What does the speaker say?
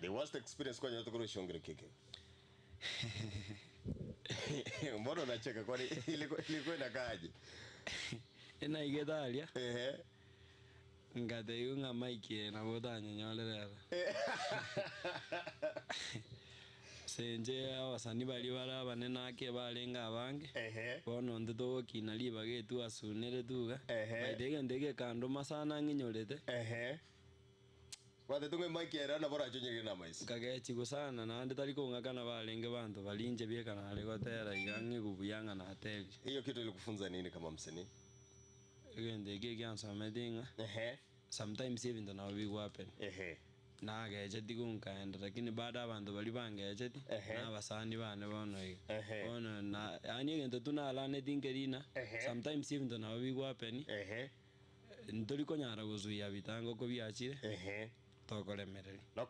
The worst experience kwanyorete korwa eshongero keke. Mbona unacheka kwani ilikuwa ilikuwa inakaaje? Enaigete aria, Ehe. ngatebigwa ng'a Mike eye nabo otanyenyorere ere. Ase inche abasani baria bare abanene ake barenge abange, Ehe. bono intwe togokina ribaga etwasunere iga, Ehe. by the way egento eke gekandoma sana ng'inyorete. Ehe. Gwatete ng'a emic ere nabo orache onyegere na amaiso. Nkagechigwa sana naende tari kong'akana barenge banto baria inche bieka nare gotera iga ng'igwe buya ng'a naterire. Hiyo kitu ilikufunza nini kama msanii? Egento ekio ekiansometie ng'a Ehe. sometimes ebinto nabo bigohappen. Ehe. Nagecheti gonkaenda lakini bado abanto baria bangecheti Ehe. na abasani bane bono iga. Ehe. Bono na yaani egento tu nalaneti nkerina, Ehe. sometimes ebinto nabo bigohappen, Ehe. ntori konyara gozuia bitango kobiachire, Ehe. tokoremereria. Na.